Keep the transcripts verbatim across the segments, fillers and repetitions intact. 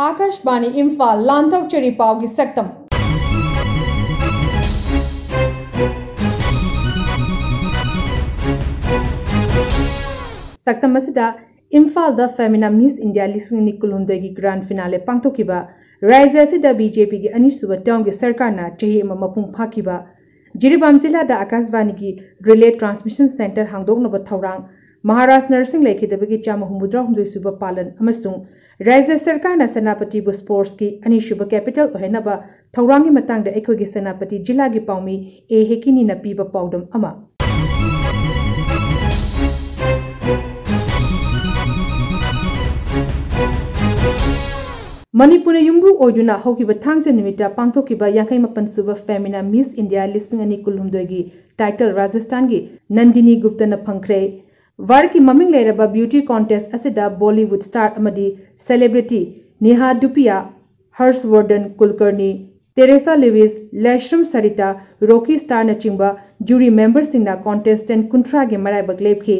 ꯑꯥꯀꯥꯁꯕꯥꯅꯤ ꯏꯝꯐꯥꯜ, ꯂꯥꯟꯊꯣꯛꯆꯔꯤ ꯄꯥꯎꯒꯤ ꯁꯛꯇꯝ꯫ ꯁꯛꯇꯝ ꯑꯁꯤꯗ ꯏꯝꯐꯥꯜꯗ ꯐꯦꯃꯤꯅꯥ ꯃꯤꯁ ꯏꯟꯗꯤꯌꯥ ꯂꯤꯁꯤꯡ ꯑꯅꯤ ꯀꯨꯟꯍꯨꯝꯗꯣꯏꯒꯤ ꯒ꯭ꯔꯥꯟ ꯐꯤꯅꯥꯂꯦ ꯄꯥꯡꯊꯣꯛꯈꯤꯕ, ꯔꯥꯖ꯭ꯌ ꯑꯁꯤꯗ ꯕꯤ ꯖꯦ ꯄꯤꯒꯤ ꯑꯅꯤꯁꯨꯕ ꯇꯔꯝꯒꯤ ꯁꯔꯀꯥꯔꯅ ꯆꯍꯤ ꯑꯃ ꯃꯄꯨꯡ ꯐꯥꯈꯤꯕ, ꯖꯤꯔꯤꯕꯥꯝ ꯖꯤꯂꯥꯗ ꯑꯥꯀꯥꯁꯕꯥꯅꯤꯒꯤ ꯔꯤꯂꯦ ꯇ꯭ꯔꯥꯟꯁꯃꯤꯁꯟ ꯁꯦꯟꯇꯔ ꯍꯥꯡꯗꯣꯛꯅꯕ ꯊꯧꯔꯥꯡ, ꯃꯍꯥꯔꯥꯖ ꯅꯔꯁꯤꯡ ꯂꯩꯈꯤꯗꯕꯒꯤ ꯆꯥꯝꯃ ꯍꯨꯝꯐꯨꯇꯔꯥ ꯍꯨꯝꯗꯣꯏ ꯁꯨꯕ ꯄꯥꯂꯟ ꯑꯃꯁꯨꯡ ꯔꯥꯖ꯭ꯌ ꯁꯔꯀꯥꯔꯅ ꯁꯦꯅꯥꯄꯇꯤꯕꯨ ꯁ꯭ꯄꯣꯔꯠꯁꯀꯤ ꯑꯅꯤꯁꯨꯕ ꯀꯦꯄꯤꯇꯦꯜ ꯑꯣꯏꯍꯟꯅꯕ ꯊꯧꯔꯥꯡꯒꯤ ꯃꯇꯥꯡꯗ ꯑꯩꯈꯣꯏꯒꯤ ꯁꯦꯅꯥꯄꯇꯤ ꯖꯤꯂꯥꯒꯤ ꯄꯥꯎꯃꯤ ꯑꯦ ꯍꯦꯀꯤꯅꯤꯅ ꯄꯤꯕ ꯄꯥꯎꯗꯝ ꯑꯃ꯫ ꯃꯅꯤꯄꯨꯔꯅ ꯌꯨꯝꯕꯨ ꯑꯣꯏꯗꯨꯅ ꯍꯧꯈꯤꯕ ꯊꯥꯡꯖ ꯅꯨꯃꯤꯠꯇ ꯄꯥꯡꯊꯣꯛꯈꯤꯕ ꯌꯥꯡꯈꯩ ꯃꯥꯄꯟ ꯁꯨꯕ ꯐꯦꯃꯤꯅꯥ ꯃꯤꯁ ꯏꯟꯗꯤꯌꯥ ꯂꯤꯁꯤꯡ ꯑꯅꯤ ꯀꯨꯟꯍꯨꯝꯗꯣꯏꯒꯤ ꯇꯥꯏꯇꯜ ꯔꯥꯖꯁꯊꯥꯟꯒꯤ ꯅꯟꯗꯤꯅꯤ ꯒꯨꯞꯇꯅ ꯐꯪꯈ꯭ꯔꯦ꯫ ꯚꯥꯔꯠꯀꯤ ꯃꯃꯤꯡ ꯂꯩꯔꯕ ꯕ꯭ꯌꯨꯇꯤ ꯀꯣꯟꯇꯦꯁ ꯑꯁꯤꯗ ꯕꯣꯂꯤꯋꯨꯗ ꯁ꯭ꯇꯥꯔ ꯑꯃꯗꯤ ꯁꯦꯂꯦꯕ꯭ꯔꯤꯇꯤ ꯅꯦꯍꯥ ꯗꯨꯄꯤꯌꯥ, ꯍꯔꯁ ꯋꯔꯙꯟ ꯀꯨꯜꯀꯔꯅꯤ, ꯇꯦꯔꯦꯁꯥ ꯂꯨꯏꯁ, ꯂꯦꯁ꯭ꯔꯝ ꯁꯔꯤꯇꯥ, ꯔꯣꯀꯤ ꯁ꯭ꯇꯥꯔꯅꯆꯤꯡꯕ ꯖꯨꯔꯤ ꯃꯦꯝꯕꯔꯁꯤꯡꯅ ꯀꯣꯟꯇꯦꯁꯇꯦꯟꯠ ꯀꯨꯟꯊ꯭ꯔꯥꯒꯤ ꯃꯔꯥꯏꯕꯛ ꯂꯦꯞꯈꯤ꯫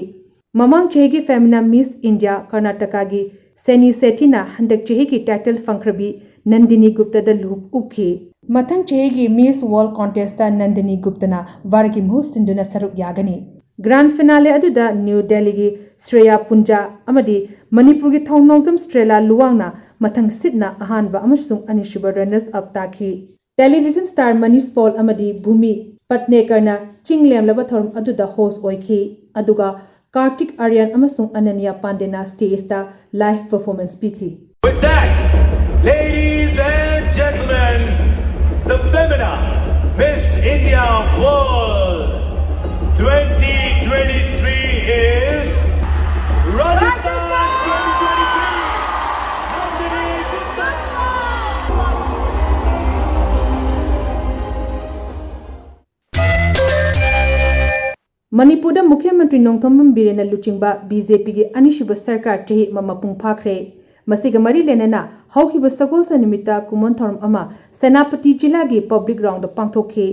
ꯃꯃꯥꯡ ꯆꯍꯤꯒꯤ ꯐꯦꯃꯤꯅꯥ ꯃꯤꯁ ꯏꯟꯗꯤꯌꯥ ꯀꯔꯅꯥꯇꯀꯥꯒꯤ ꯁꯦꯅꯤ ꯁꯦꯇꯤꯅ ꯍꯟꯗꯛ ꯆꯍꯤꯒꯤ ꯇꯥꯏꯇꯜ ꯐꯪꯈ꯭ꯔꯕꯤ ꯅꯟꯗꯤꯅꯤ ꯒꯨꯞꯇꯗ ꯂꯨꯍꯨꯞ ꯎꯞꯈꯤ꯫ ꯃꯊꯪ ꯆꯍꯤꯒꯤ ꯃꯤꯁ ꯋꯥꯔꯜꯗ ꯀꯣꯟꯇꯦꯁꯇ ꯅꯟꯗꯤꯅꯤ ꯒꯨꯞꯇꯅ ꯚꯥꯔꯠꯀꯤ ꯃꯍꯨꯠ ꯁꯤꯟꯗꯨꯅ ꯁꯔꯨꯛ ꯌꯥꯒꯅꯤ꯫ ꯒ꯭ꯔꯥꯟ ꯐꯤꯅꯥꯂꯦ ꯑꯗꯨꯗ ꯅ꯭ꯌꯨ ꯗꯦꯜꯂꯤꯒꯤ ꯁ꯭ꯔꯦꯌꯥ ꯄꯨꯟꯖꯥ ꯑꯃꯗꯤ ꯃꯅꯤꯄꯨꯔꯒꯤ ꯊꯧꯅꯧꯖꯝ ꯁ꯭ꯇ꯭ꯔꯦꯂꯥ ꯂꯨꯋꯥꯡꯅ ꯃꯊꯪ ꯁꯤꯠꯅ ꯑꯍꯥꯟꯕ ꯑꯃꯁꯨꯡ ꯑꯅꯤꯁꯨꯕ ꯔꯟꯅꯔꯁ ꯑꯞ ꯇꯥꯈꯤ꯫ ꯇꯦꯂꯤꯚꯤꯖꯟ ꯁ꯭ꯇꯥꯔ ꯃꯅꯤꯁ ꯄꯣꯜ ꯑꯃꯗꯤ ꯚꯨꯃꯤ ꯄꯠꯅꯦꯀꯔꯅ ꯆꯤꯡ ꯂꯦꯝꯂꯕ ꯊꯧꯔꯝ ꯑꯗꯨꯗ ꯍꯣꯁ ꯑꯣꯏꯈꯤ, ꯑꯗꯨꯒ ꯀꯥꯔꯇꯤꯛ ꯑꯥꯔꯌꯟ ꯑꯃꯁꯨꯡ ꯑꯅꯟꯌꯥ ꯄꯥꯟꯗꯦꯅ ꯁ꯭ꯇꯦꯖꯇ ꯂꯥꯏꯚ ꯄꯔꯐꯣꯔꯃꯦꯟꯁ ꯄꯤꯈꯤ꯫ With that, ladies and gentlemen, the Femina Miss India World twenty twenty-three is Rajasthan twenty twenty-three, Nandini Gupta. ꯃꯅꯤꯄꯨꯔꯗ ꯃꯨꯈ꯭ꯌ ꯃꯟꯇ꯭ꯔꯤ ꯅꯣꯡꯊꯣꯝꯕꯝ ꯕꯤꯔꯦꯟꯅ ꯂꯨꯆꯤꯡꯕ ꯕꯤ ꯖꯦ ꯄꯤꯒꯤ ꯑꯅꯤꯁꯨꯕ ꯁꯔꯀꯥꯔ ꯆꯍꯤ ꯑꯃ ꯃꯄꯨꯡ ꯐꯥꯈ꯭ꯔꯦ꯫ ꯃꯁꯤꯒ ꯃꯔꯤ ꯂꯩꯅꯅ ꯍꯧꯈꯤꯕ ꯁꯒꯣꯜꯁꯦꯟ ꯅꯨꯃꯤꯠꯇ ꯀꯨꯝꯑꯣꯟ ꯊꯧꯔꯝ ꯑꯃ ꯁꯦꯅꯥꯄꯇꯤ ꯖꯤꯂꯥꯒꯤ ꯄꯕ꯭ꯂꯤꯛ ꯒ꯭ꯔꯥꯎꯟꯗ ꯄꯥꯡꯊꯣꯛꯈꯤ꯫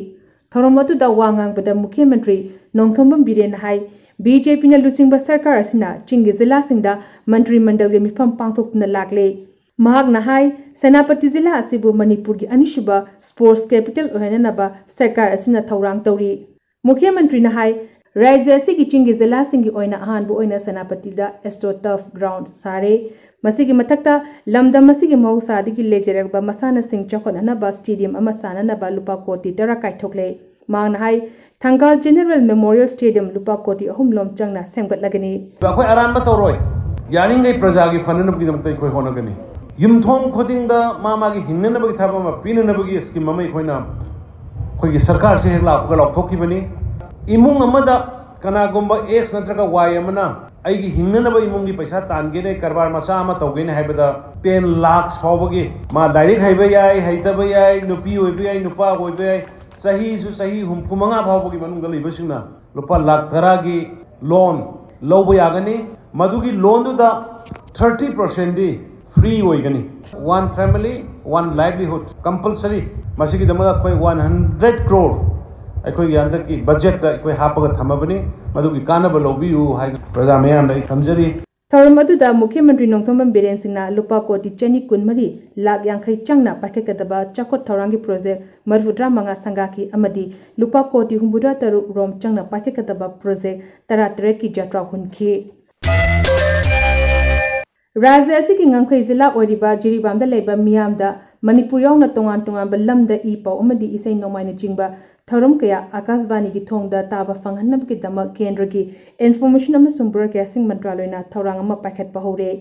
ꯊꯧꯔꯝ ꯑꯗꯨꯗ ꯋꯥ ꯉꯥꯡꯕꯗ ꯃꯨꯈ꯭ꯌ ꯃꯟꯇ꯭ꯔꯤ ꯅꯣꯡꯊꯣꯝꯕꯝ ꯕꯤꯔꯦꯟꯅ ꯍꯥꯏ, ꯕꯤ ꯖꯦ ꯄꯤꯅ ꯂꯨꯆꯤꯡꯕ ꯁꯔꯀꯥꯔ ꯑꯁꯤꯅ ꯆꯤꯡꯒꯤ ꯖꯤꯂꯥꯁꯤꯡꯗ ꯃꯟꯇ꯭ꯔꯤ ꯃꯟꯗꯜꯒꯤ ꯃꯤꯐꯝ ꯄꯥꯡꯊꯣꯛꯇꯨꯅ ꯂꯥꯛꯂꯦ꯫ ꯃꯍꯥꯛꯅ ꯍꯥꯏ, ꯁꯦꯅꯥꯄꯇꯤ ꯖꯤꯂꯥ ꯑꯁꯤꯕꯨ ꯃꯅꯤꯄꯨꯔꯒꯤ ꯑꯅꯤꯁꯨꯕ sports capital ꯑꯣꯏꯍꯟꯅꯅꯕ ꯁꯔꯀꯥꯔ ꯑꯁꯤꯅ ꯊꯧꯔꯥꯡ ꯇꯧꯔꯤ꯫ ꯃꯨꯈ꯭ꯌ ꯃꯟꯇ꯭ꯔꯤꯅ ꯍꯥꯏ, ꯔꯥꯖ꯭ꯌ ꯑꯁꯤꯒꯤ ꯆꯤꯡꯒꯤ ꯖꯤꯂꯥꯁꯤꯡꯒꯤ ꯑꯣꯏꯅ ꯑꯍꯥꯟꯕ ꯑꯣꯏꯅ ꯁꯦꯅꯥꯄꯇꯤꯗ AstroTurf ground ꯁꯥꯔꯦ꯫ ꯃꯁꯤꯒꯤ ꯃꯊꯛꯇ ꯂꯝꯗꯝ ꯑꯁꯤꯒꯤ ꯃꯍꯧꯁꯥꯗꯒꯤ ꯂꯩꯖꯔꯛꯄ ꯃꯁꯥꯟꯅꯁꯤꯡ ꯆꯥꯎꯈꯠꯅꯅꯕ stadium ꯑꯃ ꯁꯥꯅꯅꯕ ꯂꯨꯄꯥ ꯀꯣꯇꯤ ꯇꯔꯥ ꯀꯥꯏꯊꯣꯛꯂꯦ꯫ ꯃꯍꯥꯛꯅ ꯍꯥꯏ, ꯊꯪꯒꯥꯜ General Memorial Stadium ꯂꯨꯄꯥ ꯀꯣꯇꯤ ꯑꯍꯨꯝ ꯂꯣꯝ ꯆꯪꯅ ꯁꯦꯝꯒꯠꯂꯒꯅꯤ꯫ ꯑꯩꯈꯣꯏ ꯑꯔꯥꯟꯕ ꯇꯧꯔꯣꯏ꯫ ꯌꯥꯔꯤꯉꯩ ꯄ꯭ꯔꯖꯥꯒꯤ ꯐꯅꯅꯕꯒꯤꯗꯃꯛꯇ ꯑꯩꯈꯣꯏ ꯍꯣꯠꯅꯒꯅꯤ꯫ ꯌꯨꯝꯊꯣꯡ ꯈꯨꯗꯤꯡꯗ ꯃꯥ ꯃꯥꯒꯤ ꯍꯤꯡꯅꯅꯕꯒꯤ ꯊꯕꯛ ꯑꯃ ꯄꯤꯅꯅꯕꯒꯤ scheme ꯑꯃ ꯑꯩꯈꯣꯏꯅ, ꯑꯩꯈꯣꯏꯒꯤ ꯁꯔꯀꯥꯔꯁꯦ ꯍꯦꯛ ꯂꯥꯛꯄꯒ ꯂꯥꯎꯊꯣꯛꯈꯤꯕꯅꯤ꯫ ꯏꯃꯨꯡ ꯑꯃꯗ ꯀꯅꯥꯒꯨꯝꯕ X ꯅꯠꯇ꯭ꯔꯒ Y ꯑꯃꯅ ꯑꯩꯒꯤ ꯍꯤꯡꯅꯅꯕ ꯏꯃꯨꯡꯒꯤ ꯄꯩꯁꯥ ꯇꯥꯟꯒꯦꯅꯦ, ꯀꯔꯕꯥꯔ ꯃꯆꯥ ꯑꯃ ꯇꯧꯒꯦꯅꯦ ꯍꯥꯏꯕꯗ ten lakhs ꯐꯥꯎꯕꯒꯤ, ꯃꯥ ꯂꯥꯏꯔꯤꯛ ꯍꯩꯕ ꯌꯥꯏ, ꯍꯩꯇꯕ ꯌꯥꯏ, ꯅꯨꯄꯤ ꯑꯣꯏꯕ ꯌꯥꯏ, ꯅꯨꯄꯥ ꯑꯣꯏꯕ ꯌꯥꯏ, ꯆꯍꯤꯁꯨ ꯆꯍꯤ ꯍꯨꯝꯐꯨ ꯃꯉꯥ ꯐꯥꯎꯕꯒꯤ ꯃꯅꯨꯡꯗ ꯂꯩꯕꯁꯤꯡꯅ ꯂꯨꯄꯥ ꯂꯥꯈ ꯇꯔꯥꯒꯤ loan ꯂꯧꯕ ꯌꯥꯒꯅꯤ꯫ ꯃꯗꯨꯒꯤ loanꯗꯨꯗ thirty percentꯗꯤ free ꯑꯣꯏꯒꯅꯤ꯫ One family, one livelihood compulsory꯫ ꯃꯁꯤꯒꯤꯗꯃꯛ ꯑꯩꯈꯣꯏ one hundred crore ꯑꯩꯈꯣꯏꯒꯤ ꯍꯟꯗꯛꯀꯤ budgetꯇ ꯑꯩꯈꯣꯏ ꯍꯥꯞꯄꯒ ꯊꯝꯃꯕꯅꯤ꯫ ꯃꯗꯨꯒꯤ ꯀꯥꯟꯅꯕ ꯂꯧꯕꯤꯌꯨ ꯍꯥꯏꯅ ꯄ꯭ꯔꯖꯥ ꯃꯌꯥꯝꯗ ꯑꯩ ꯊꯝꯖꯔꯤ꯫ ꯊꯧꯔꯝ ꯑꯗꯨꯗ ꯃꯨꯈ꯭ꯌ ꯃꯟꯇ꯭ꯔꯤ ꯅꯣꯡꯊꯣꯝꯕꯝ ꯕꯤꯔꯦꯟ ꯁꯤꯡꯅ ꯂꯨꯄꯥ ꯀꯣꯇꯤ ꯆꯅꯤ ꯀꯨꯟꯃꯔꯤ ꯂꯥꯈ ꯌꯥꯡꯈꯩ ꯆꯪꯅ ꯄꯥꯏꯈꯠꯀꯗꯕ ꯆꯥꯎꯈꯠ ꯊꯧꯔꯥꯡꯒꯤ project ꯃꯔꯤꯐꯨꯇꯔꯥ ꯃꯉꯥ ꯁꯪꯒꯥꯈꯤ ꯑꯃꯗꯤ ꯂꯨꯄꯥ ꯀꯣꯇꯤ ꯍꯨꯝꯐꯨꯇꯔꯥ ꯇꯔꯨꯛ ꯔꯣꯝ ꯆꯪꯅ ꯄꯥꯏꯈꯠꯀꯗꯕ project ꯇꯔꯥꯇꯔꯦꯠꯀꯤ ꯖꯇ꯭ꯔꯥ ꯍꯨꯟꯈꯤ꯫ ꯔꯥꯖ꯭ꯌ ꯑꯁꯤꯒꯤ ꯉꯝꯈꯩ ꯖꯤꯂꯥ ꯑꯣꯏꯔꯤꯕ ꯖꯤꯔꯤꯕꯥꯝꯗ ꯂꯩꯕ ꯃꯤꯌꯥꯝꯗ ꯃꯅꯤꯄꯨꯔ ꯌꯥꯎꯅ ꯇꯣꯉꯥꯟ ꯇꯣꯉꯥꯟꯕ ꯂꯝꯗ ꯏ ꯄꯥꯎ ꯑꯃꯗꯤ ꯏꯁꯩ ꯅꯣꯡꯃꯥꯏꯅꯆꯤꯡꯕ ꯊꯧꯔꯝ ꯀꯌꯥ ꯑꯀꯥꯁꯕꯥꯅꯤꯒꯤ ꯊꯣꯡꯗ ꯇꯥꯕ ꯐꯪꯍꯟꯅꯕꯒꯤꯗꯃꯛ ꯀꯦꯟꯗ꯭ꯔꯒꯤ Information ꯑꯃꯁꯨꯡ Broadcasting ꯃꯟꯇ꯭ꯔꯥꯂꯣꯏꯅ ꯊꯧꯔꯥꯡ ꯑꯃ ꯄꯥꯏꯈꯠꯄ ꯍꯧꯔꯦ꯫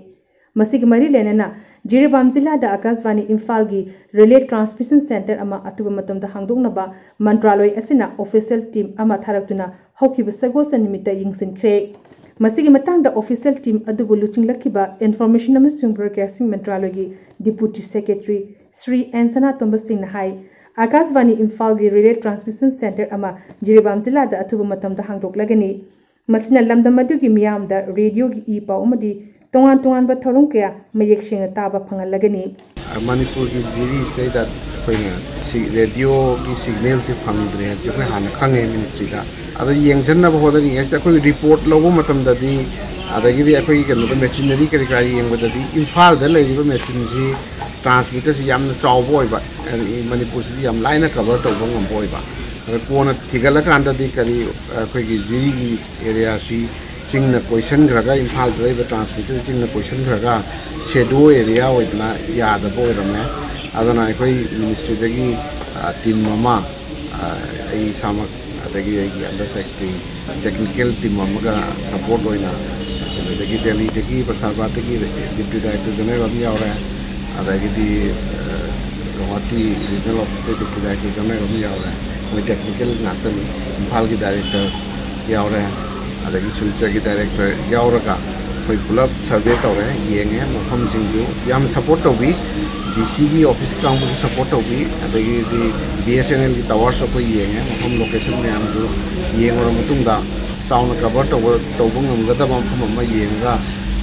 ꯃꯁꯤꯒꯤ ꯃꯔꯤ ꯂꯩꯅꯅ ꯖꯤꯔꯤꯕꯥꯝ ꯖꯤꯂꯥꯗ ꯑꯀꯥꯁꯕꯥꯅꯤ ꯏꯝꯐꯥꯜꯒꯤ relay transmission center ꯑꯃ ꯑꯊꯨꯕ ꯃꯇꯝꯗ ꯍꯥꯡꯗꯣꯛꯅꯕ ꯃꯟꯇ꯭ꯔꯥꯂꯣꯏ ꯑꯁꯤꯅ official team ꯑꯃ ꯊꯥꯔꯛꯇꯨꯅ ꯍꯧꯈꯤꯕ ꯁꯒꯣꯜꯁꯦꯟ ꯅꯨꯃꯤꯠꯇ ꯌꯦꯡꯁꯤꯟꯈ꯭ꯔꯦ꯫ ꯃꯁꯤꯒꯤ ꯃꯇꯥꯡꯗ official team ꯑꯗꯨꯕꯨ ꯂꯨꯆꯤꯡꯂꯛꯈꯤꯕ Information ꯑꯃꯁꯨꯡ Broadcasting ꯃꯟꯇ꯭ꯔꯥꯂꯣꯏꯒꯤ Deputy Secretary Shri N Sanatomba ꯁꯤꯡꯅ ꯍꯥꯏ, ꯑꯀꯥꯁꯕꯥꯅꯤ ꯏꯝꯐꯥꯜꯒꯤ relay transmission center ꯑꯃ ꯖꯤꯔꯤꯕꯥꯝ ꯖꯤꯂꯥꯗ ꯑꯊꯨꯕ ꯃꯇꯝꯗ ꯍꯥꯡꯗꯣꯛꯂꯒꯅꯤ꯫ ꯃꯁꯤꯅ ꯂꯝꯗꯝ ꯑꯗꯨꯒꯤ ꯃꯤꯌꯥꯝꯗ radioꯒꯤ ꯏ ꯄꯥꯎ ꯑꯃꯗꯤ ꯇꯣꯉꯥꯟ ꯇꯣꯉꯥꯟꯕ ꯊꯧꯔꯝ ꯀꯌꯥ ꯃꯌꯦꯛ ꯁꯦꯡꯅ ꯇꯥꯕ ꯐꯪꯍꯜꯂꯒꯅꯤ꯫ ꯃꯅꯤꯄꯨꯔꯒꯤ ꯖꯤꯔꯤꯁꯤꯗꯩꯗ ꯑꯩꯈꯣꯏꯅ ꯁꯤ radioꯒꯤ signalꯁꯦ ꯐꯪꯗ꯭ꯔꯦ ꯍꯥꯏꯕꯁꯦ ꯑꯩꯈꯣꯏ ꯍꯥꯟꯅ ꯈꯪꯉꯦ ministryꯗ꯫ ꯑꯗꯣ ꯌꯦꯡꯁꯤꯟꯅꯕ ꯍꯣꯠꯅꯔꯤꯉꯩꯁꯤꯗ ꯑꯩꯈꯣꯏ report ꯂꯧꯕ ꯃꯇꯝꯗꯗꯤ ꯑꯗꯒꯤꯗꯤ ꯑꯩꯈꯣꯏꯒꯤ ꯀꯩꯅꯣꯗ ꯃꯦꯆꯤꯅꯔꯤ ꯀꯔꯤ ꯀꯔꯥ ꯌꯦꯡꯕꯗꯗꯤ ꯏꯝꯐꯥꯜꯗ ꯂꯩꯔꯤꯕ ꯃꯦꯆꯤꯟꯁꯤ ꯇ꯭ꯔꯥꯟꯁꯃꯤꯇꯔꯁꯤ ꯌꯥꯝꯅ ꯆꯥꯎꯕ ꯑꯣꯏꯕ, ꯃꯅꯤꯄꯨꯔꯁꯤꯗꯤ ꯌꯥꯝ ꯂꯥꯏꯅ ꯀꯚꯔ ꯇꯧꯕ ꯉꯝꯕ ꯑꯣꯏꯕ꯫ ꯑꯗ ꯀꯣꯟꯅ ꯊꯤꯒꯠꯂꯀꯥꯟꯗꯗꯤ ꯀꯔꯤ, ꯑꯩꯈꯣꯏꯒꯤ ꯖꯤꯔꯤꯒꯤ ꯑꯦꯔꯤꯌꯥꯁꯤ ꯆꯤꯡꯅ ꯀꯣꯏꯁꯟꯈ꯭ꯔꯒ, ꯏꯝꯐꯥꯜꯗ ꯂꯩꯕ ꯇ꯭ꯔꯥꯟꯁꯃꯤꯇꯔ ꯆꯤꯡꯅ ꯀꯣꯏꯁꯟꯈ꯭ꯔꯒ ꯁꯦꯗꯣ ꯑꯦꯔꯤꯌꯥ ꯑꯣꯏꯗꯅ ꯌꯥꯗꯕ ꯑꯣꯏꯔꯝꯃꯦ꯫ ꯑꯗꯨꯅ ꯑꯩꯈꯣꯏ ꯃꯤꯅꯤꯁꯇ꯭ꯔꯤꯗꯒꯤ ꯇꯤꯝ ꯑꯃ, ꯑꯩ ꯏꯁꯥꯃꯛ, ꯑꯗꯒꯤ ꯑꯩꯒꯤ ꯑꯟꯗꯔ ꯁꯦꯀ꯭ꯔꯦꯇꯔꯤ, ꯇꯦꯛꯅꯤꯀꯦꯜ ꯇꯤꯝ ꯑꯃꯒ ꯁꯄꯣꯔꯠ ꯑꯣꯏꯅ, ꯑꯗꯨꯗꯒꯤ ꯗꯦꯜꯂꯤꯗꯒꯤ, ꯄ꯭ꯔꯁꯥꯔ ꯚꯥꯔꯠꯇꯒꯤ ꯗꯤꯄ꯭ꯌꯨꯇꯤ ꯗꯥꯏꯔꯦꯛꯇꯔ ꯖꯦꯅꯔꯦꯜ ꯑꯃ ꯌꯥꯎꯔꯦ, ꯑꯗꯒꯤꯗꯤ ꯒꯧꯍꯥꯇꯤ ꯔꯤꯖꯅꯦꯜ ꯑꯣꯐꯤꯁꯇ ꯗꯤꯄ꯭ꯌꯨꯇꯤ ꯗꯥꯏꯔꯦꯛꯇꯔ ꯖꯦꯅꯔꯦꯜ ꯑꯃ ꯌꯥꯎꯔꯦ꯫ ꯃꯣꯏ ꯇꯦꯛꯅꯤꯀꯦꯜ ꯉꯥꯛꯇꯅꯤ꯫ ꯏꯝꯐꯥꯜꯒꯤ ꯗꯥꯏꯔꯦꯛꯇꯔ ꯌꯥꯎꯔꯦ, ꯑꯗꯒꯤ ꯁꯤꯜꯆꯔꯒꯤ ꯗꯥꯏꯔꯦꯛꯇꯔ ꯌꯥꯎꯔꯒ ꯑꯩꯈꯣꯏ ꯄꯨꯂꯞ ꯁꯔꯚꯦ ꯇꯧꯔꯦ, ꯌꯦꯡꯉꯦ꯫ ꯃꯐꯝꯁꯤꯡꯗꯨ ꯌꯥꯝ ꯁꯄꯣꯔꯠ ꯇꯧꯕꯤ꯫ ꯗꯤ ꯁꯤꯒꯤ ꯑꯣꯐꯤꯁ ꯀꯥꯡꯕꯨꯁꯨ ꯁꯄꯣꯔꯠ ꯇꯧꯕꯤ, ꯑꯗꯒꯤꯗꯤ ꯕꯤ ꯑꯦꯁ ꯑꯦꯟ ꯑꯦꯜꯒꯤ ꯇꯥꯋꯔꯁꯨ ꯑꯩꯈꯣꯏ ꯌꯦꯡꯉꯦ꯫ ꯃꯐꯝ ꯂꯣꯀꯦꯁꯟ ꯃꯌꯥꯝꯗꯨ ꯌꯦꯡꯉꯨꯔ ꯃꯇꯨꯡꯗ ꯆꯥꯎꯅ ꯀꯚꯔ ꯇꯧꯕ ꯇꯧꯕ ꯉꯝꯒꯗꯕ ꯃꯐꯝ ꯑꯃ ꯌꯦꯡꯉꯒ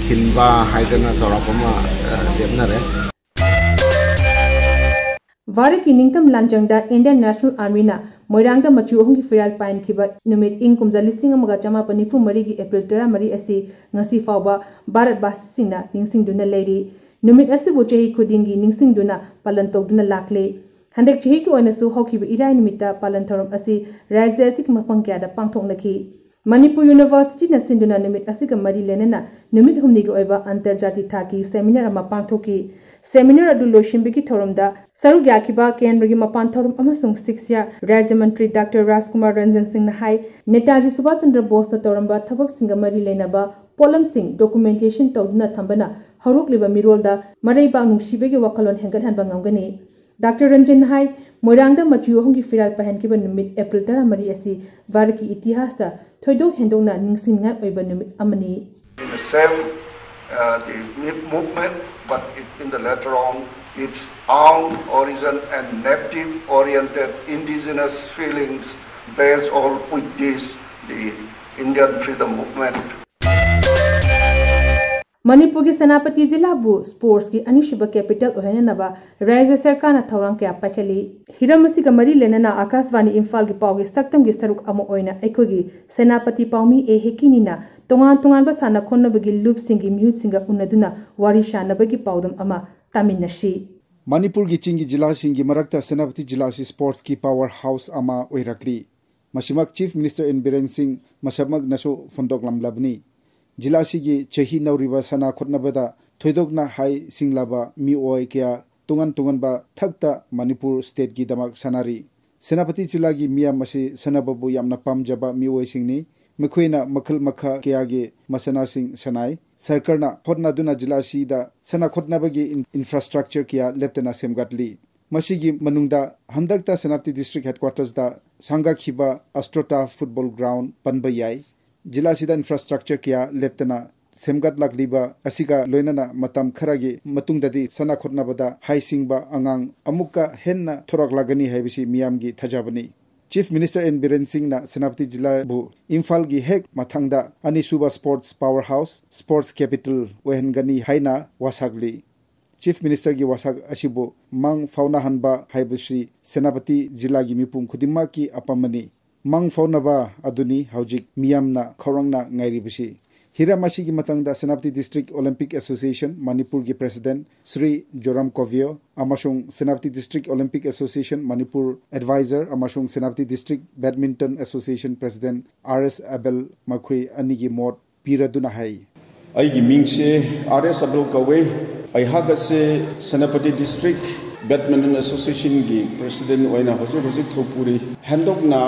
ꯈꯤꯟꯕ ꯍꯥꯏꯗꯅ ꯆꯥꯎꯔꯥꯛꯄ ꯑꯃ ꯂꯦꯞꯅꯔꯦ꯫ ꯚꯥꯔꯠꯀꯤ ꯅꯤꯡꯇꯝ ꯂꯥꯟꯖꯪꯗ ꯏꯟꯗꯤꯌꯟ ꯅꯦꯁꯅꯦꯜ ꯑꯥꯔꯃꯤꯅ ꯃꯣꯏꯔꯥꯡꯗ ꯃꯆꯨ ꯑꯍꯨꯝꯒꯤ ꯐꯤꯔꯥꯜ ꯄꯥꯏꯍꯟꯈꯤꯕ ꯅꯨꯃꯤꯠ ꯏꯪ ꯀꯨꯝꯖꯥ ꯂꯤꯁꯤꯡ ꯑꯃꯒ ꯆꯃꯥꯄꯟ ꯅꯤꯐꯨ ꯃꯔꯤꯒꯤ ꯑꯦꯄ꯭ꯔꯤꯜ ꯇꯔꯥꯃꯔꯤ ꯑꯁꯤ ꯉꯁꯤ ꯐꯥꯎꯕ ꯚꯥꯔꯠ ꯚꯥꯁꯤꯁꯤꯡꯅ ꯅꯤꯡꯁꯤꯡꯗꯨꯅ ꯂꯩꯔꯤ꯫ ꯅꯨꯃꯤꯠ ꯑꯁꯤꯕꯨ ꯆꯍꯤ ꯈꯨꯗꯤꯡꯒꯤ ꯅꯤꯡꯁꯤꯡꯗꯨꯅ ꯄꯥꯂꯟ ꯇꯧꯗꯨꯅ ꯂꯥꯛꯂꯤ꯫ ꯍꯟꯗꯛ ꯆꯍꯤꯒꯤ ꯑꯣꯏꯅꯁꯨ ꯍꯧꯈꯤꯕ ꯏꯔꯥꯏ ꯅꯨꯃꯤꯠꯇ ꯄꯥꯂꯟ ꯊꯧꯔꯝ ꯑꯁꯤ ꯔꯥꯖ꯭ꯌ ꯑꯁꯤꯒꯤ ꯃꯐꯝ ꯀꯌꯥꯗ ꯄꯥꯡꯊꯣꯛꯅꯈꯤ꯫ ꯃꯅꯤꯄꯨꯔ ꯌꯨꯅꯤꯚꯔꯁꯤꯇꯤꯅ ꯁꯤꯟꯗꯨꯅ ꯅꯨꯃꯤꯠ ꯑꯁꯤꯒ ꯃꯔꯤ ꯂꯩꯅꯅ ꯅꯨꯃꯤꯠ ꯍꯨꯝꯅꯤꯒꯤ ꯑꯣꯏꯕ ꯑꯟꯇꯔꯖꯥꯇꯤ ꯊꯥꯛꯀꯤ ꯁꯦꯃꯤꯅꯥꯔ ꯑꯃ ꯄꯥꯡꯊꯣꯛꯈꯤ꯫ ꯁꯦꯃꯤꯅꯥꯔ ꯑꯗꯨ ꯂꯣꯏꯁꯤꯟꯕꯒꯤ ꯊꯧꯔꯝꯗ ꯁꯔꯨꯛ ꯌꯥꯈꯤꯕ ꯀꯦꯟꯗ꯭ꯔꯒꯤ ꯃꯄꯥꯟ ꯊꯧꯔꯝ ꯑꯃꯁꯨꯡ ꯁꯤꯛꯁ꯭ꯌꯥ ꯔꯥꯖ꯭ꯌ ꯃꯟꯇ꯭ꯔꯤ ꯗꯥꯛꯇꯔ ꯔꯥꯖꯀꯨꯃꯥꯔ ꯔꯟꯖꯟ ꯁꯤꯡꯅ ꯍꯥꯏ, ꯅꯦꯇꯥꯖꯤ ꯁꯨꯚꯥꯁ ꯆꯟꯗ꯭ꯔ ꯕꯣꯁꯅ ꯇꯧꯔꯝꯕ ꯊꯕꯛꯁꯤꯡꯒ ꯃꯔꯤ ꯂꯩꯅꯕ ꯄꯣꯠꯂꯝꯁꯤꯡ ꯗꯣꯀꯨꯃꯦꯟꯇꯦꯁꯟ ꯇꯧꯗꯨꯅ ꯊꯝꯕꯅ ꯍꯧꯔꯛꯂꯤꯕ ꯃꯤꯔꯣꯜꯗ ꯃꯔꯩꯕꯥꯛ ꯅꯨꯡꯁꯤꯕꯒꯤ ꯋꯥꯈꯜꯂꯣꯟ ꯍꯦꯟꯒꯠꯍꯟꯕ ꯉꯝꯒꯅꯤ꯫ ꯗꯥꯛꯇꯔ ꯔꯟꯖꯟꯅ ꯍꯥꯏ, ꯃꯣꯏꯔꯥꯡꯗ ꯃꯆꯨ ꯑꯍꯨꯝꯒꯤ ꯐꯤꯔꯥꯜ ꯄꯥꯏꯍꯟꯈꯤꯕ ꯅꯨꯃꯤꯠ ꯑꯦꯄ꯭ꯔꯤꯜ ꯇꯔꯥꯃꯔꯤ ꯑꯁꯤ ꯚꯥꯔꯠꯀꯤ ꯏꯇꯤꯍꯥꯁꯇ ꯊꯣꯏꯗꯣꯛ ꯍꯦꯟꯗꯣꯛꯅ ꯅꯤꯡꯁꯤꯡꯅꯤꯡꯉꯥꯏ ꯑꯣꯏꯕ ꯅꯨꯃꯤꯠ ꯑꯃꯅꯤ꯫ In the same uh, the mi- movement, but it, in the later on, its own origin and native oriented indigenous feelings, based all with this, the Indian freedom movement. ꯃꯅꯤꯄꯨꯔꯒꯤ ꯁꯦꯅꯥꯄꯇꯤ ꯖꯤꯂꯥꯕꯨ ꯁ꯭ꯄꯣꯔꯠꯁꯀꯤ ꯑꯅꯤꯁꯨꯕ ꯀꯦꯄꯤꯇꯦꯜ ꯑꯣꯏꯍꯟꯅꯅꯕ ꯔꯥꯖ꯭ꯌ ꯁꯔꯀꯥꯔꯅ ꯊꯧꯔꯥꯡ ꯀꯌꯥ ꯄꯥꯏꯈꯠꯂꯤ꯫ ꯍꯤꯔꯝ ꯑꯁꯤꯒ ꯃꯔꯤ ꯂꯩꯅꯅ ꯑꯀꯥꯁꯕꯥꯅꯤ ꯏꯝꯐꯥꯜꯒꯤ ꯄꯥꯎꯒꯤ ꯁꯛꯇꯝꯒꯤ ꯁꯔꯨꯛ ꯑꯃ ꯑꯣꯏꯅ ꯑꯩꯈꯣꯏꯒꯤ ꯁꯦꯅꯥꯄꯇꯤ ꯄꯥꯎꯃꯤ ꯑꯦ ꯍꯦꯀꯤꯅꯤꯅ ꯇꯣꯉꯥꯟ ꯇꯣꯉꯥꯟꯕ ꯁꯥꯟꯅ ꯈꯣꯠꯅꯕꯒꯤ ꯂꯨꯞꯁꯤꯡꯒꯤ ꯃꯤꯍꯨꯠꯁꯤꯡꯒ ꯎꯅꯗꯨꯅ ꯋꯥꯔꯤ ꯁꯥꯅꯕꯒꯤ ꯄꯥꯎꯗꯝ ꯑꯃ ꯇꯥꯃꯤꯟꯅꯁꯤ꯫ ꯃꯅꯤꯄꯨꯔꯒꯤ ꯆꯤꯡꯒꯤ ꯖꯤꯂꯥꯁꯤꯡꯒꯤ ꯃꯔꯛꯇ ꯁꯦꯅꯥꯄꯇꯤ ꯖꯤꯂꯥ ꯑꯁꯤ ꯁ꯭ꯄꯣꯔꯠꯁꯀꯤ ꯄꯥꯋꯔ ꯍꯥꯎꯁ ꯑꯃ ꯑꯣꯏꯔꯛꯂꯤ꯫ ꯃꯁꯤꯃꯛ ꯆꯤꯐ ꯃꯤꯅꯤꯁꯇꯔ ꯑꯦꯟ ꯕꯤꯔꯦꯟ ꯁꯤꯡ ꯃꯁꯥꯃꯛꯅꯁꯨ ꯐꯣꯡꯗꯣꯛꯂꯝꯂꯕꯅꯤ꯫ ꯖꯤꯂꯥ ꯑꯁꯤꯒꯤ ꯆꯍꯤ ꯅꯧꯔꯤꯕ ꯁꯥꯟꯅ ꯈꯣꯠꯅꯕꯗ ꯊꯣꯏꯗꯣꯛꯅ ꯍꯩ ꯁꯤꯡꯂꯕ ꯃꯤꯑꯣꯏ ꯀꯌꯥ ꯇꯣꯉꯥꯟ ꯇꯣꯉꯥꯟꯕ ꯊꯥꯛꯇ ꯃꯅꯤꯄꯨꯔ ꯁ꯭ꯇꯦꯠꯀꯤꯗꯃꯛ ꯁꯥꯟꯅꯔꯤ꯫ ꯁꯦꯅꯥꯄꯇꯤ ꯖꯤꯂꯥꯒꯤ ꯃꯤꯌꯥꯝ ꯑꯁꯤ ꯁꯥꯟꯅꯕꯕꯨ ꯌꯥꯝꯅ ꯄꯥꯝꯖꯕ ꯃꯤꯑꯣꯏꯁꯤꯡꯅꯤ꯫ ꯃꯈꯣꯏꯅ ꯃꯈꯜ ꯃꯈꯥ ꯀꯌꯥꯒꯤ ꯃꯁꯥꯟꯅꯁꯤꯡ ꯁꯥꯟꯅꯩ꯫ ꯁꯔꯀꯥꯔꯅ ꯍꯣꯠꯅꯗꯨꯅ ꯖꯤꯂꯥ ꯑꯁꯤꯗ ꯁꯥꯟꯅ ꯈꯣꯠꯅꯕꯒꯤ ꯏꯟ-, ꯏꯟꯐ꯭ꯔꯥꯁ꯭ꯇ꯭ꯔꯛꯆꯔ ꯀꯌꯥ ꯂꯦꯞꯇꯅ ꯁꯦꯝꯒꯠꯂꯤ꯫ ꯃꯁꯤꯒꯤ ꯃꯅꯨꯡꯗ ꯍꯟꯗꯛꯇ ꯁꯦꯅꯥꯄꯇꯤ ꯗꯤꯁꯇ꯭ꯔꯤꯛ ꯍꯦꯗꯀ꯭ꯋꯥꯇꯔꯁꯇ ꯁꯪꯒꯥꯈꯤꯕ ꯑꯁꯇ꯭ꯔꯣꯇꯥ ꯐꯨꯠꯕꯣꯜ ꯒ꯭ꯔꯥꯎꯟ ꯄꯟꯕ ꯌꯥꯏ꯫ ꯖꯤꯂꯥ ꯑꯁꯤꯗ ꯏꯟꯐ꯭ꯔꯥꯁ꯭ꯇ꯭ꯔꯛꯆꯔ ꯀꯌꯥ ꯂꯦꯞꯇꯅ ꯁꯦꯝꯒꯠꯂꯛꯂꯤꯕ ꯑꯁꯤꯒ ꯂꯣꯏꯅꯅ ꯃꯇꯝ ꯈꯔꯒꯤ ꯃꯇꯨꯡꯗꯗꯤ ꯁꯥꯟꯅ ꯈꯣꯠꯅꯕꯗ ꯍꯩꯁꯤꯡꯕ ꯑꯉꯥꯡ ꯑꯃꯨꯛꯀ ꯍꯦꯟꯅ ꯊꯣꯔꯛꯂꯒꯅꯤ ꯍꯥꯏꯕꯁꯤ ꯃꯤꯌꯥꯝꯒꯤ ꯊꯥꯖꯕꯅꯤ꯫ ꯆꯤꯐ ꯃꯤꯅꯤꯁꯇꯔ ꯑꯦꯟ ꯕꯤꯔꯦꯟ ꯁꯤꯡꯅ ꯁꯦꯅꯥꯄꯇꯤ ꯖꯤꯂꯥꯕꯨ ꯏꯝꯐꯥꯜꯒꯤ ꯍꯦꯛ ꯃꯊꯪꯗ ꯑꯅꯤꯁꯨꯕ sports power house, sports capital ꯑꯣꯏꯍꯟꯒꯅꯤ ꯍꯥꯏꯅ ꯋꯥꯁꯛꯂꯤ꯫ ꯆꯤꯐ ꯃꯤꯅꯤꯁꯇꯔꯒꯤ ꯋꯥꯁꯛ ꯑꯁꯤꯕꯨ ꯃꯪ ꯐꯥꯎꯅꯍꯟꯕ ꯍꯥꯏꯕꯁꯤ ꯁꯦꯅꯥꯄꯇꯤ ꯖꯤꯂꯥꯒꯤ ꯃꯤꯄꯨꯝ ꯈꯨꯗꯤꯡꯃꯛꯀꯤ ꯑꯄꯥꯝꯕꯅꯤ꯫ ꯃꯪ ꯐꯥꯎꯅꯕ ꯑꯗꯨꯅꯤ ꯍꯧꯖꯤꯛ ꯃꯤꯌꯥꯝꯅ ꯈꯧꯔꯥꯡꯅ ꯉꯥꯏꯔꯤꯕꯁꯤ꯫ ꯍꯤꯔꯝ ꯑꯁꯤꯒꯤ ꯃꯇꯥꯡꯗ ꯁꯦꯅꯥꯄꯇꯤ ꯗꯤꯁꯇ꯭ꯔꯤꯛ ꯑꯣꯂꯤꯝꯄꯤꯛ ꯑꯦꯁꯣꯁꯤꯌꯦꯁꯟ ꯃꯅꯤꯄꯨꯔꯒꯤ ꯄ꯭ꯔꯦꯁꯤꯗꯦꯟꯠ ꯁ꯭ꯔꯤ ꯖꯣꯔꯥꯝ ꯀꯣꯚꯤꯌꯣ ꯑꯃꯁꯨꯡ Senapati district olympic association Manipur adviser ꯑꯃꯁꯨꯡ Senapati district badminton association president R S Abel ꯃꯈꯣꯏ ꯑꯅꯤꯒꯤ ꯃꯣꯠ ꯄꯤꯔꯗꯨꯅ ꯍꯥꯏ꯫ ꯑꯩꯒꯤ ꯃꯤꯡꯁꯦ ꯑꯥꯔ ꯑꯦꯁ ꯑꯕꯦꯜ ꯀꯧꯋꯦ꯫ ꯑꯩꯍꯥꯛ ꯑꯁꯦ ꯁꯦꯅꯥꯄꯇꯤ ꯗꯤꯁꯇ꯭ꯔꯤꯛ ꯕꯦꯗꯃꯤꯟꯇꯟ ꯑꯦꯁꯣꯁꯤꯌꯦꯁꯟꯒꯤ ꯄ꯭ꯔꯦꯁꯤꯗꯦꯟꯠ ꯑꯣꯏꯅ ꯍꯧꯖꯤꯛ ꯍꯧꯖꯤꯛ ꯊꯧ ꯄꯨꯔꯤ꯫ ꯍꯟꯗꯣꯛꯅ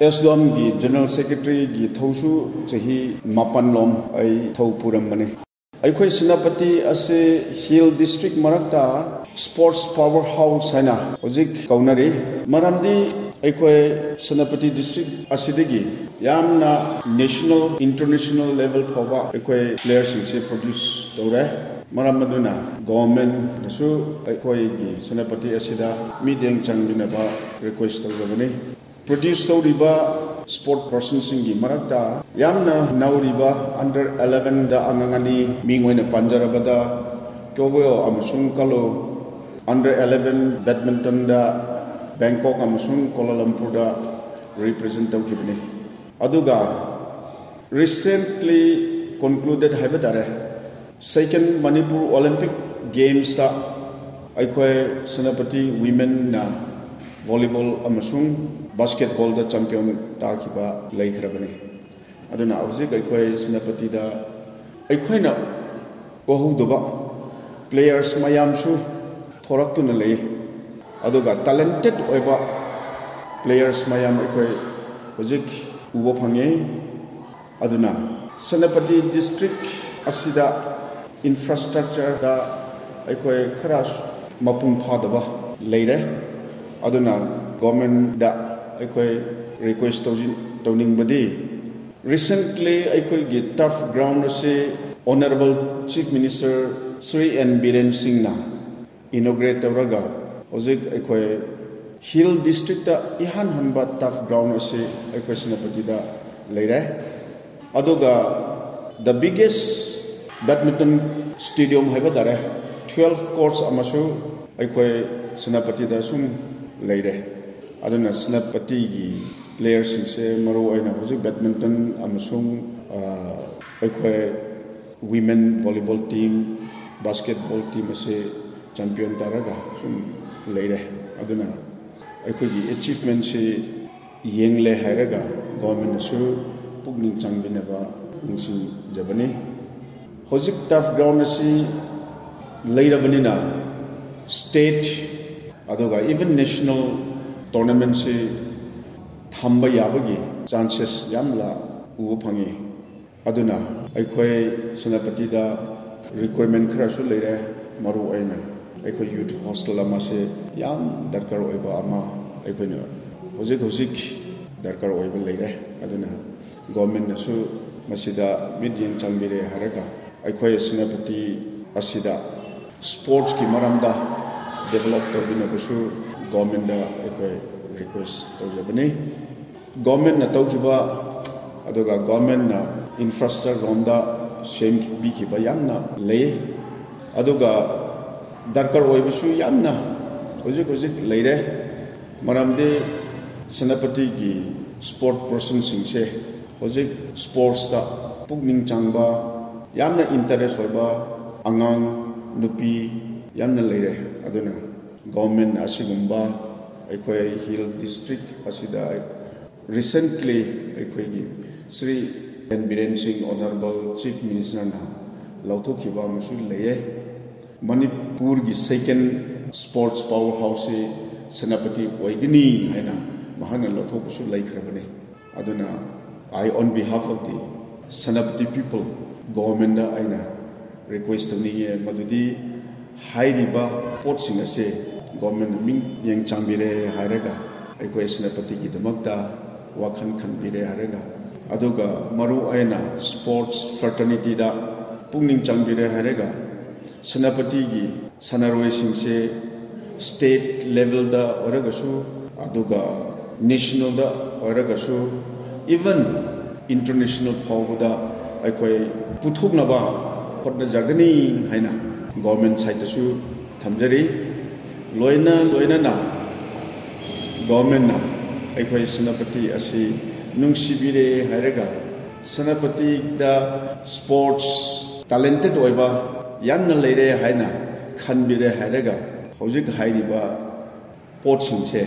ꯑꯦꯁꯗꯣꯝꯒꯤ ꯖꯦꯅꯔꯦꯜ ꯁꯦꯀ꯭ꯔꯦꯇꯔꯤꯒꯤ ꯊꯧꯁꯨ ꯆꯍꯤ ꯃꯥꯄꯟ ꯂꯣꯝ ꯑꯩ ꯊꯧ ꯄꯨꯔꯝꯕꯅꯤ꯫ ꯑꯩꯈꯣꯏ ꯁꯦꯅꯥꯄꯇꯤ ꯑꯁꯤ ꯍꯤꯜ ꯗꯤꯁꯇ꯭ꯔꯤꯛ ꯃꯔꯛꯇ ꯁ꯭ꯄꯣꯔꯠꯁ ꯄꯥꯋꯔ ꯍꯥꯎꯁ ꯍꯥꯏꯅ ꯍꯧꯖꯤꯛ ꯀꯧꯅꯔꯤ꯫ ꯃꯔꯝꯗꯤ ꯑꯩꯈꯣꯏ ꯁꯦꯅꯥꯄꯇꯤ ꯗꯤꯁꯇ꯭ꯔꯤꯛ ꯑꯁꯤꯗꯒꯤ ꯌꯥꯝꯅ ꯅꯦꯁꯅꯦꯜ, ꯏꯟꯇꯔꯅꯦꯁꯅꯦꯜ ꯂꯦꯚꯦꯜ ꯐꯥꯎꯕ ꯑꯩꯈꯣꯏ ꯄ꯭ꯂꯦꯌꯔꯁꯤꯡꯁꯦ ꯄ꯭ꯔꯣꯗ꯭ꯌꯨꯁ ꯇꯧꯔꯦ꯫ ꯃꯔꯝ ꯑꯗꯨꯅ ꯒꯣꯚꯔꯟꯃꯦꯟꯠꯅꯁꯨ ꯑꯩꯈꯣꯏꯒꯤ ꯁꯦꯅꯥꯄꯇꯤ ꯑꯁꯤꯗ ꯃꯤꯠꯌꯦꯡ ꯆꯪꯕꯤꯅꯕ ꯔꯤꯀ꯭ꯋꯦꯁ ꯇꯧꯖꯕꯅꯤ꯫ ꯄ꯭ꯔꯣꯗ꯭ꯌꯨꯁ ꯇꯧꯔꯤꯕ Sport personꯁꯤꯡꯒꯤ ꯃꯔꯛꯇ ꯌꯥꯝꯅ ꯅꯧꯔꯤꯕ under elevenꯗ ꯑꯉꯥꯡ ꯑꯅꯤ, ꯃꯤꯡ ꯑꯣꯏꯅ ꯄꯟꯖꯔꯕꯗ ꯀ꯭ꯌꯣꯕꯣ ꯑꯃꯁꯨꯡ ꯀꯂꯣ, under eleven badmintonꯗ ꯕꯦꯡꯀꯣꯛ ꯑꯃꯁꯨꯡ ꯀꯣꯂꯥꯂꯝꯄꯨꯔꯗ represent ꯇꯧꯈꯤꯕꯅꯤ꯫ ꯑꯗꯨꯒ recently concluded ꯍꯥꯏꯕ ꯇꯥꯔꯦ, second Manipur Olympic Gamesꯇ ꯑꯩꯈꯣꯏ ꯁꯦꯅꯥꯄꯇꯤ womenꯅ volleyball ꯑꯃꯁꯨꯡ basketballꯗ champion ꯇꯥꯈꯤꯕ ꯂꯩꯈ꯭ꯔꯕꯅꯤ꯫ ꯑꯗꯨꯅ ꯍꯧꯖꯤꯛ ꯑꯩꯈꯣꯏ ꯁꯦꯅꯥꯄꯇꯤꯗ ꯑꯩꯈꯣꯏꯅ ꯎꯍꯧꯗꯕ players ꯃꯌꯥꯝꯁꯨ ꯊꯣꯔꯛꯇꯨꯅ ꯂꯩ꯫ ꯑꯗꯨꯒ talented ꯑꯣꯏꯕ players ꯃꯌꯥꯝ ꯑꯩꯈꯣꯏ ꯍꯧꯖꯤꯛ ꯎꯕ ꯐꯪꯉꯦ꯫ ꯑꯗꯨꯅ ꯁꯦꯅꯥꯄꯇꯤ district ꯑꯁꯤꯗ infrastructureꯗ ꯑꯩꯈꯣꯏ ꯈꯔ ꯃꯄꯨꯡ ꯐꯥꯗꯕ ꯂꯩꯔꯦ꯫ ꯑꯗꯨꯅ governmentꯗ ꯑꯩꯈꯣꯏ request ꯇꯧꯖꯤꯟ-, ꯇꯧꯅꯤꯡꯕꯗꯤ, recently ꯑꯩꯈꯣꯏꯒꯤ turf ground ꯑꯁꯤ Honourable Chief Minister Shri N Biren ꯁꯤꯡꯅ inaugurate ꯇꯧꯔꯒ ꯍꯧꯖꯤꯛ ꯑꯩꯈꯣꯏ hill districtꯇ ꯏꯍꯥꯟ ꯍꯥꯟꯕ turf ground ꯑꯁꯤ ꯑꯩꯈꯣꯏ ꯁꯦꯅꯥꯄꯇꯤꯗ ꯂꯩꯔꯦ꯫ ꯑꯗꯨꯒ the biggest badminton stadium ꯍꯥꯏꯕ ꯇꯥꯔꯦ, twelve courts ꯑꯃꯁꯨ ꯑꯩꯈꯣꯏ ꯁꯦꯅꯥꯄꯇꯤꯗ ꯁꯨꯝ ꯂꯩꯔꯦ꯫ ꯑꯗꯨꯅ ꯁꯦꯅꯥꯄꯇꯤꯒꯤ playerꯁꯤꯡꯁꯦ ꯃꯔꯨ ꯑꯣꯏꯅ ꯍꯧꯖꯤꯛ badminton ꯑꯃꯁꯨꯡ, ꯑ, ꯑꯩꯈꯣꯏ women volleyball team, basketball team ꯑꯁꯤ champion ꯇꯥꯔꯒ ꯁꯨꯝ ꯂꯩꯔꯦ꯫ ꯑꯗꯨꯅ ꯑꯩꯈꯣꯏꯒꯤ achievementꯁꯤ ꯌꯦꯡꯂꯦ ꯍꯥꯏꯔꯒ governmentꯅꯁꯨ ꯄꯨꯛꯅꯤꯡ ꯆꯪꯕꯤꯅꯕ ꯅꯤꯡꯁꯤꯡꯖꯕꯅꯤ꯫ ꯍꯧꯖꯤꯛ turf ground ꯑꯁꯤ ꯂꯩꯔꯕꯅꯤꯅ state ꯑꯗꯨꯒ even national tournamentꯁꯤ ꯊꯝꯕ ꯌꯥꯕꯒꯤ chances ꯌꯥꯝꯅ ꯎꯕ ꯐꯪꯉꯤ꯫ ꯑꯗꯨꯅ ꯑꯩꯈꯣꯏ ꯁꯦꯅꯥꯄꯇꯤꯗ requirement ꯈꯔꯁꯨ ꯂꯩꯔꯦ꯫ ꯃꯔꯨ ꯑꯣꯏꯅ ꯑꯩꯈꯣꯏ youth hostel ꯑꯃꯁꯦ ꯌꯥꯝ ꯗꯔꯀꯥꯔ ꯑꯣꯏꯕ ꯑꯃ ꯑꯩꯈꯣꯏꯅ ꯍꯧꯖꯤꯛ ꯍꯧꯖꯤꯛ ꯗꯔꯀꯥꯔ ꯑꯣꯏꯕ ꯂꯩꯔꯦ꯫ ꯑꯗꯨꯅ governmentꯅꯁꯨ ꯃꯁꯤꯗ ꯃꯤꯠꯌꯦꯡ ꯆꯪꯕꯤꯔꯦ ꯍꯥꯏꯔꯒ ꯑꯩꯈꯣꯏ ꯁꯦꯅꯥꯄꯇꯤ ꯑꯁꯤꯗ sportsꯀꯤ ꯃꯔꯝꯗ develop ꯇꯧꯕꯤꯅꯕꯁꯨ governmentꯗ ꯑꯩꯈꯣꯏ request ꯇꯧꯖꯕꯅꯤ꯫ ꯒꯣꯔꯃꯦꯟꯅ ꯇꯧꯈꯤꯕ, ꯑꯗꯨꯒ ꯒꯣꯔꯃꯦꯟꯅ ꯏꯟꯐ꯭ꯔꯥꯁ꯭ꯇ꯭ꯔꯛꯆꯔ ꯔꯣꯝꯗ ꯁꯦꯝꯕꯤꯈꯤꯕ ꯌꯥꯝꯅ ꯂꯩ꯫ ꯑꯗꯨꯒ ꯗꯔꯀꯥꯔ ꯑꯣꯏꯕꯁꯨ ꯌꯥꯝꯅ ꯍꯧꯖꯤꯛ ꯍꯧꯖꯤꯛ ꯂꯩꯔꯦ꯫ ꯃꯔꯝꯗꯤ ꯁꯦꯅꯥꯄꯇꯤꯒꯤ ꯁ꯭ꯄꯣꯔꯠ ꯄꯔꯁꯟꯁꯤꯡꯁꯦ ꯍꯧꯖꯤꯛ ꯁ꯭ꯄꯣꯔꯠꯁꯇ ꯄꯨꯛꯅꯤꯡ ꯆꯪꯕ, ꯌꯥꯝꯅ ꯏꯟꯇꯔꯦꯁ ꯑꯣꯏꯕ ꯑꯉꯥꯡ, ꯅꯨꯄꯤ ꯌꯥꯝꯅ ꯂꯩꯔꯦ꯫ ꯑꯗꯨꯅ ꯒꯣꯔꯃꯦꯟꯅ ꯑꯁꯤꯒꯨꯝꯕ ꯑꯩꯈꯣꯏ ꯍꯤꯜ ꯗꯤꯁꯇ꯭ꯔꯤꯛ ꯑꯁꯤꯗ ꯔꯤꯁꯦꯟꯠꯂꯤ ꯑꯩꯈꯣꯏꯒꯤ ꯁ꯭ꯔꯤ ꯑꯦꯟ ꯕꯤꯔꯦꯟ ꯁꯤꯡ, ꯑꯣꯅꯔꯦꯕꯜ ꯆꯤꯐ ꯃꯤꯅꯤꯁꯇꯔꯅ ꯂꯧꯊꯣꯛꯈꯤꯕ ꯑꯃꯁꯨ ꯂꯩꯌꯦ꯫ ꯃꯅꯤꯄꯨꯔꯒꯤ ꯁꯦꯀꯦꯟ ꯁ꯭ꯄꯣꯔꯠꯁ ꯄꯥꯋꯔ ꯍꯥꯎꯁꯁꯤ ꯁꯦꯅꯥꯄꯇꯤ ꯑꯣꯏꯒꯅꯤ ꯍꯥꯏꯅ ꯃꯍꯥꯛꯅ ꯂꯧꯊꯣꯛꯄꯁꯨ ꯂꯩꯈ꯭ꯔꯕꯅꯤ꯫ ꯑꯗꯨꯅ I, on behalf of the Senapati people, ꯒꯣꯔꯃꯦꯟꯗ ꯑꯩꯅ ꯔꯤꯀ꯭ꯋꯦꯁ ꯇꯧꯅꯤꯡꯉꯦ, ꯃꯗꯨꯗꯤ ꯍꯥꯏꯔꯤꯕ ꯄꯣꯠꯁꯤꯡ ꯑꯁꯦ ꯒꯣꯔꯃꯦꯟꯅ ꯃꯤꯠꯌꯦꯡ ꯆꯪꯕꯤꯔꯦ ꯍꯥꯏꯔꯒ ꯑꯩꯈꯣꯏ ꯁꯦꯅꯥꯄꯇꯤꯒꯤꯗꯃꯛꯇ ꯋꯥꯈꯜ ꯈꯟꯕꯤꯔꯦ ꯍꯥꯏꯔꯒ, ꯑꯗꯨꯒ ꯃꯔꯨ ꯑꯣꯏꯅ ꯁ꯭ꯄꯣꯔꯠꯁ ꯐ꯭ꯔꯦꯇꯔꯅꯤꯇꯤꯗ ꯄꯨꯛꯅꯤꯡ ꯆꯪꯕꯤꯔꯦ ꯍꯥꯏꯔꯒ, ꯁꯦꯅꯥꯄꯇꯤꯒꯤ ꯁꯥꯟꯅꯔꯣꯏꯁꯤꯡꯁꯦ ꯁ꯭ꯇꯦꯠ ꯂꯦꯚꯦꯜꯗ ꯑꯣꯏꯔꯒꯁꯨ, ꯑꯗꯨꯒ ꯅꯦꯁꯅꯦꯜꯗ ꯑꯣꯏꯔꯒꯁꯨ, ꯏꯚꯟ ꯏꯟꯇꯔꯅꯦꯁꯅꯦꯜ ꯐꯥꯎꯕꯗ ꯑꯩꯈꯣꯏ ꯄꯨꯊꯣꯛꯅꯕ ꯍꯣꯠꯅꯖꯒꯅꯤ ꯍꯥꯏꯅ ꯒꯣꯔꯃꯦꯟ ꯁꯥꯏꯠꯇꯁꯨ ꯊꯝꯖꯔꯤ꯫ ꯂꯣꯏꯅ ꯂꯣꯏꯅꯅ ꯒꯣꯔꯃꯦꯟꯅ ꯑꯩꯈꯣꯏ ꯁꯦꯅꯥꯄꯇꯤ ꯑꯁꯤ ꯅꯨꯡꯁꯤꯕꯤꯔꯦ ꯍꯥꯏꯔꯒ, ꯁꯦꯅꯥꯄꯇꯤꯗ ꯁ꯭ꯄꯣꯔꯠꯁ ꯇꯦꯂꯦꯟꯇꯦꯠ ꯑꯣꯏꯕ ꯌꯥꯝꯅ ꯂꯩꯔꯦ ꯍꯥꯏꯅ ꯈꯟꯕꯤꯔꯦ ꯍꯥꯏꯔꯒ, ꯍꯧꯖꯤꯛ ꯍꯥꯏꯔꯤꯕ ꯄꯣꯠꯁꯤꯡꯁꯦ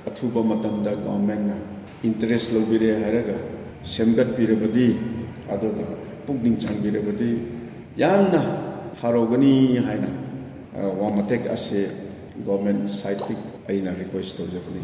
ꯑꯊꯨꯕ ꯃꯇꯝꯗ ꯒꯣꯔꯃꯦꯟꯅ ꯏꯟꯇꯔꯦꯁ ꯂꯧꯕꯤꯔꯦ ꯍꯥꯏꯔꯒ ꯁꯦꯝꯒꯠꯄꯤꯔꯕꯗꯤ, ꯑꯗꯨꯒ ꯄꯨꯛꯅꯤꯡ ꯆꯪꯕꯤꯔꯕꯗꯤ ꯌꯥꯝꯅ ꯍꯔꯥꯎꯒꯅꯤ ꯍꯥꯏꯅ, ꯑ, ꯋꯥ ꯃꯇꯦꯛ ꯑꯁꯦ ꯒꯣꯔꯃꯦꯟ ꯁꯥꯏꯠꯇꯒꯤ ꯑꯩꯅ ꯔꯤꯀ꯭ꯋꯦꯁ ꯇꯧꯖꯕꯅꯤ꯫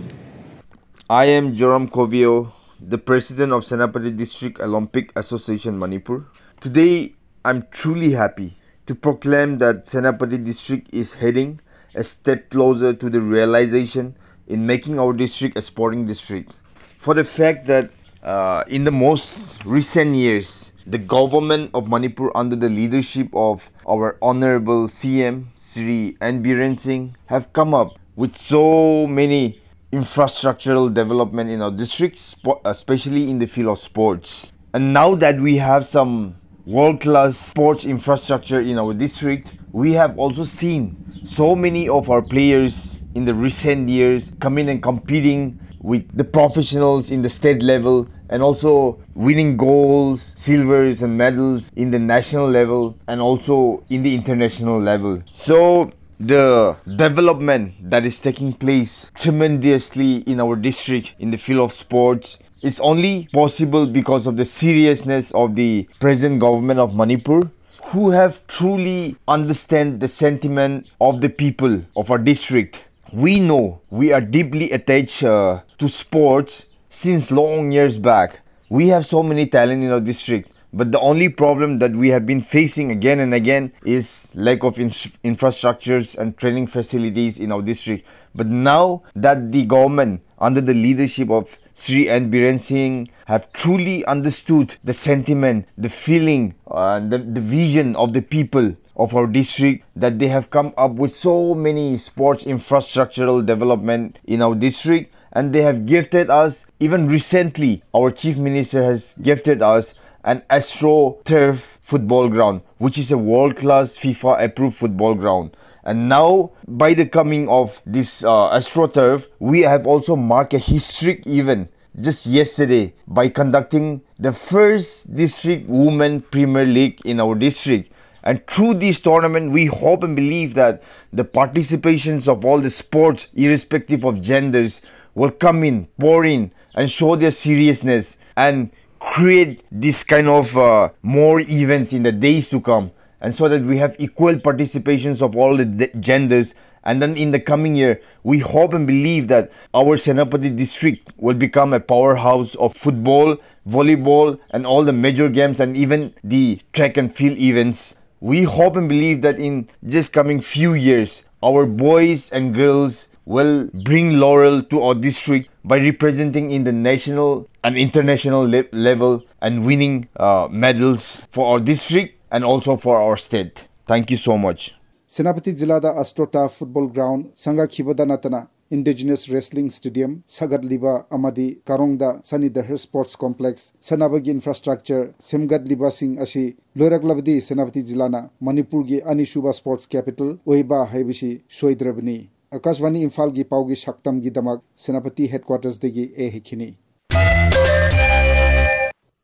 I am Joram Kovio, the president of Senapati District Olympic Association Manipur. Today, I'm truly happy to proclaim that Senapati District is heading a step closer to the realization in making our district a sporting district. For the fact that, uh, in the most recent years, the government of Manipur, under the leadership of our honorable C M, Shri N Biren Singh, have come up with so many infrastructural development in our district, spo- especially in the field of sports. And now that we have some world-class sports infrastructure in our district, we have also seen so many of our players in the recent years coming and competing with the professionals in the state level, and also winning golds, silvers, and medals in the national level and also in the international level. So the development that is taking place tremendously in our district in the field of sports is only possible because of the seriousness of the present government of Manipur, who have truly understand the sentiment of the people of our district. We know we are deeply attached uh, to sports since long years back. We have so many talent in our district, but the only problem that we have been facing again and again is lack of ins- infrastructures and training facilities in our district. But now that the government, under the leadership of Sri N Biren Singh, have truly understood the sentiment, the feeling, uh, the, the vision of the people of our district, that they have come up with so many sports infrastructural development in our district, and they have gifted us, even recently our chief minister has gifted us an AstroTurf football ground, which is a world-class FIFA approved football ground. And now, by the coming of this uh, AstroTurf, we have also marked a historic event just yesterday by conducting the first district women Premier League in our district. And through this tournament, we hope and believe that the participations of all the sports, irrespective of genders, will come in, pour in, and show their seriousness and create this kind of uh, more events in the days to come, and so that we have equal participations of all the d- genders. And then in the coming year, we hope and believe that our Senapati district will become a powerhouse of football, volleyball, and all the major games, and even the track and field events. We hope and believe that in just coming few years, our boys and girls will bring laurel to our district by representing in the national and international le- level and winning uh, medals for our district and also for our state. Thank you so much. Senapati ꯖꯤꯂꯥꯗ ꯑꯁꯇ꯭ꯔꯣꯇꯥ football ground ꯁꯪꯒꯥꯈꯤꯕꯗ ꯅꯠꯇꯅ indigenous wrestling stadium ꯁꯥꯒꯠꯂꯤꯕ ꯑꯃꯗꯤ ꯀꯥꯔꯣꯡꯗ ꯁꯅꯤ ꯗꯔꯍꯔ sports complex ꯁꯥꯟꯅꯕꯒꯤ infrastructure ꯁꯦꯝꯒꯠꯂꯤꯕꯁꯤꯡ ꯑꯁꯤ ꯂꯣꯏꯔꯛꯂꯕꯗꯤ ꯁꯦꯅꯥꯄꯇꯤ ꯖꯤꯂꯥꯅ ꯃꯅꯤꯄꯨꯔꯒꯤ ꯑꯅꯤꯁꯨꯕ sports capital ꯑꯣꯏꯕ ꯍꯥꯏꯕꯁꯤ ꯁꯣꯏꯗ꯭ꯔꯕꯅꯤ꯫ ꯑꯀꯥꯁꯕꯥꯅꯤ ꯏꯝꯐꯥꯜꯒꯤ ꯄꯥꯎꯒꯤ ꯁꯛꯇꯝꯒꯤꯗꯃꯛ ꯁꯦꯅꯥꯄꯇꯤ headquartersꯗꯒꯤ ꯑꯦ ꯍꯩꯈꯤꯅꯤ꯫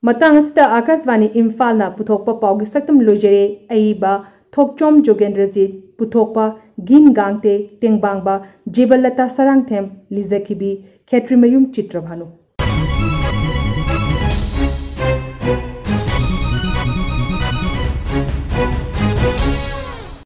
ꯃꯇꯥꯡ ꯑꯁꯤꯗ ꯑꯥꯀꯥꯁꯕꯥꯅꯤ ꯏꯝꯐꯥꯜꯅ ꯄꯨꯊꯣꯛꯄ ꯄꯥꯎꯒꯤ ꯁꯛꯇꯝ ꯂꯣꯏꯖꯔꯦ꯫ ꯑꯏꯕ ꯊꯣꯛꯆꯣꯝ ꯖꯣꯒꯦꯟꯗ꯭ꯔꯖꯤꯠ, ꯄꯨꯊꯣꯛꯄ ꯒꯤꯟ ꯒꯥꯡꯇꯦ, ꯇꯦꯡꯕꯥꯡꯕ ꯖꯤꯕꯟꯂꯇꯥ ꯁꯔꯥꯡꯊꯦꯝ, ꯂꯤꯖꯈꯤꯕꯤ ꯈꯦꯇ꯭ꯔꯤꯃꯌꯨꯝ ꯆꯤꯇ꯭ꯔꯚꯥꯅꯨ꯫